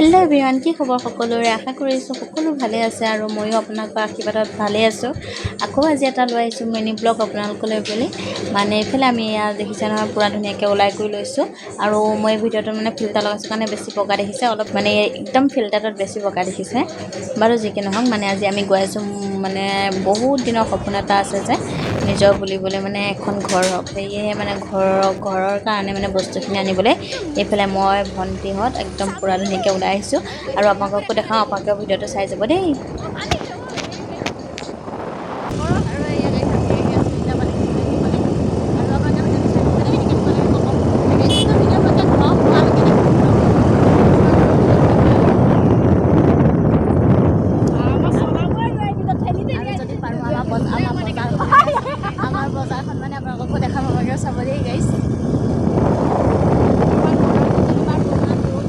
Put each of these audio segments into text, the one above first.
Hello' everyone, কি খবৰ সকলোৰে? আশা কৰিছোঁ সকলো ভালে আছে আৰু ময়ো আপোনালোকৰ আশীৰ্বাদত ভালে আছোঁ। আকৌ আজি এটা লৈ আহিছোঁ মিনি ব্লগ আপোনালোকলৈ বুলি। মানে এইফালে আমি এয়া দেখিছে নহয়, পূৰা ধুনীয়াকৈ ওলাই কৰি লৈছোঁ। আৰু মই ভিডিঅ'টোত মানে ফিল্টাৰ লগাইছোঁ কাৰণে বেছি বগা দেখিছে অলপ, মানে একদম ফিল্টাৰটোত বেছি বগা দেখিছে। বাৰু যি কি নহওক, মানে আজি আমি গৈ আছোঁ, মানে বহুত দিনৰ সপোন এটা আছে যে নিজৰ বুলিবলৈ মানে এখন ঘৰ হওক। সেয়েহে মানে ঘৰৰ কাৰণে মানে বস্তুখিনি আনিবলৈ এইফালে মই ভণ্টিহঁত একদম পূৰা ধুনীয়াকৈ ওলাই আহিছোঁ। আৰু আপোনালোককো দেখাওঁ, আপোনালোকেও ভিডিঅ'টো চাই যাব দেই। আৰু এয়া গাইছ, আমি আহি আছোঁ এতিয়া মানে কিনিবলৈ। আৰু আপোনালোকে ভিডিঅ'টো চাই থাকিব দেই, কেনেকুৱা লাগে ক'ব। এইটো ভিডিঅ' আপোনালোকে ঘৰ পোৱালৈকে দেখিব। আৰু যদি পাৰোঁ আমাৰ বজাৰখন মানে আপোনালোককো দেখাম, আপোনালোকেও চাব দেই গাইছ। ইমান ৰ'দ।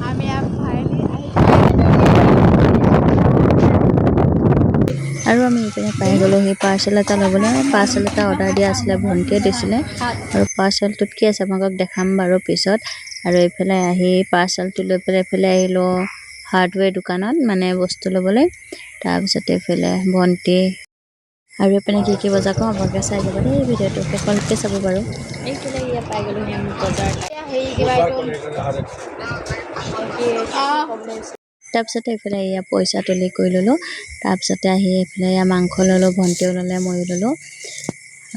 আমি ফাইনেলি আহি আৰু আমি এইপিনে পাই গ'লোঁ সেই পাৰ্চেল এটা ল'বলৈ। পাৰ্চেল এটা অৰ্ডাৰ দিয়া আছিলে, ভণ্টিয়ে দিছিলে। আৰু পাৰ্চেলটোত কি আছে আপোনালোকক দেখাম বাৰু পিছত। আৰু এইফালে আহি পাৰ্চেলটো লৈ পেলাই এইফালে আহিলোঁ হাৰ্ডৱেৰ দোকানত মানে বস্তু ল'বলৈ। তাৰপিছতে এইফালে ভণ্টি আৰু এইপিনে কি কি বজাৰ কৰোঁ আপোনালোকে চাই যাব দেই, ভিডিঅ'টো শেষলৈকে চাব বাৰু। এইফালে এয়া পাই গ'লোহি আমি বজাৰ। হেৰি কিবা এইটো কি? তাৰপিছতে এইফালে এয়া পইচা তুলি কৰি ল'লোঁ। তাৰপিছতে আহি এইফালে এয়া মাংস ল'লোঁ, ভণ্টিও ল'লে, ময়ো ল'লোঁ।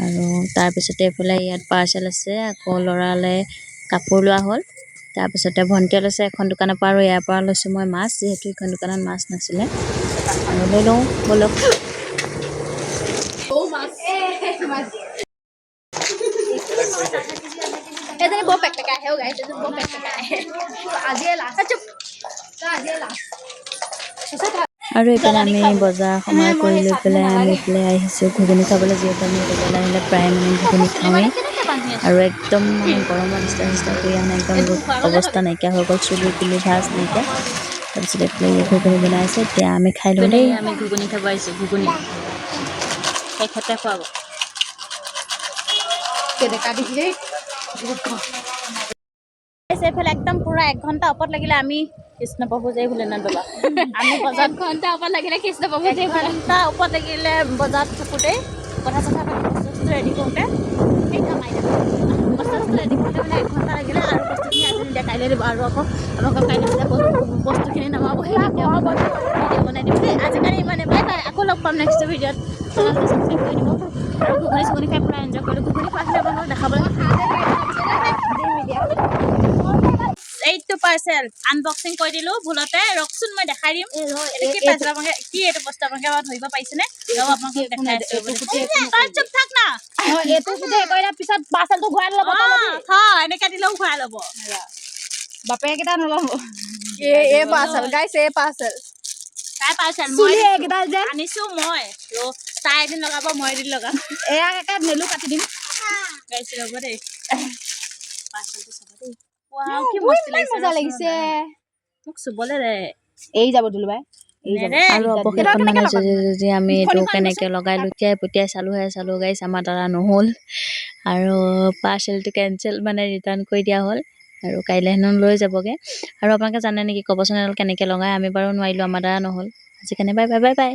আৰু তাৰপিছতে এইফালে ইয়াত পাৰ্চেল আছে, আকৌ ল'ৰালে কাপোৰ লোৱা হ'ল। তাৰপিছতে ভণ্টিয়ে লৈছে এখন দোকানৰ পৰা আৰু ইয়াৰ পৰা লৈছোঁ মই মাছ, যিহেতু এইখন দোকানত মাছ নাছিলে। আৰু লৈ লওঁ ব'লক। মাছ। এজনী বৰ পেক পেকাই আহে। গাইছ, এজনী বৰ পেক পেকাই আহে। আজিয়ে লাষ্ট, আজিয়ে লাষ্ট। আৰু এইফালে আমি বজাৰ সমাৰ কৰি লৈ পেলাই আমি এইফালে আহিছোঁ ঘুগুনি খাবলৈ, যিহেতু আমি বজাৰলৈ আহিলে প্ৰায় মানে ঘুগুনি খাওঁৱেই। আৰু একদম মানে গৰমত ইষ্টা চিষ্টা কৰি মানে একদম অৱস্থা নাইকিয়া হৈ গ'ল, চুলি তুলি ভাজ নাইকিয়া। তাৰপিছত এইফালে ঘুগুনি বনাই আছে, এতিয়া আমি খাই লওঁ দেই। আমি ঘুগুনি খাব আহিছোঁ, ঘুগুনি তেখেতে খুৱাব। কেনেকা দেখি দেই। এইফালে একদম পূৰা এক ঘণ্টা ওপৰত লাগিলে আমি কৃষ্ণ প্ৰভু, জয় ভোলেনাথ বাবা। আমি বজাৰত ঘণ্টা ওপৰত লাগিলে কৃষ্ণ প্ৰভু। এক ঘণ্টা ওপৰত লাগিলে বজাৰত থাকোঁতে, কথা চথা পাতি বস্তু চস্তু ৰেডি কৰোঁতে, এই কামাই বস্তু চস্তু ৰেডি কৰোঁতে মানে এক ঘণ্টা লাগিলে। আৰু বস্তুখিনি আজি নিদিয়ে, কাইলৈ দিব। আৰু আকৌ আপোনালোকক কাইলৈ যেতিয়া বস্তুখিনি নমাবহি, ভিডিঅ' বনাই দিম দেই। আজিকালি ইমানে, বাই বাই। আকৌ লগ পাম নেক্সট ভিডিঅ'ত। চেনেলটো ছাবস্ক্ৰাইব কৰি দিব। আৰু ঘুগুনি চুগুনি খাই পূৰা এনজয় কৰিলোঁ। ঘুগুনি খোৱাখিনি আপোনালোকক দেখাবলৈ। এইটো পাৰ্চেল আনবক্সিং কৰি দিলোঁ ভুলতে, ৰখচোন মই দেখাই দিম। এইটো কি পাৰ্চেল আপোনালোকে, কি এইটো বস্তু আপোনালোকে বাৰু ধৰিব পাৰিছেনে? ৰ'ব, আপোনালোকক দেখাই আছোঁ। তই চুপ থাক না। এইটো গোটেই কৰিলে পিছত পাৰ্চেলটো ঘূৰাই ল'ব। থ, এনেকে দিলেও ঘূৰাই ল'ব। বাপেকেইটা নল'ব। এই পাৰ্চেল গাইছ, এই পাৰ্চেল। তাই পাৰ্চেল মই চুলি এইকেইডাল যেন আনিছোঁ মই। তাই এদিন লগাব, মই এদিন লগাম। এয়া একে নেলু কাটি দিম। গাইছ, ৰ'ব দেই, পাৰ্চেলটো চাব দেই। ৱাও, কি মস্তি লাগিছে! মজা লাগিছে। মোক চুবলৈ দে। এই যাব দিলো বাই, এই যাব। নেৰে। আৰু অৱশেষত মানে যুঁজি যুঁজি আমি এইটো কেনেকৈ লগাই লুটিয়াই পুটিয়াই চালোঁহে চালোঁ গাইছ, আমাৰ দ্বাৰা নহ'ল। আৰু পাৰ্চেলটো কেঞ্চেল মানে ৰিটাৰ্ণ কৰি দিয়া হ'ল আৰু কাইলৈ হেনো লৈ যাবগৈ। আৰু আপোনালোকে জানে নেকি ক'বচোন, এডাল কেনেকৈ লগায়? আমি বাৰু নোৱাৰিলোঁ, আমাৰ দ্বাৰা নহ'ল। আজি কাৰণে বাই বাই, বাই বাই।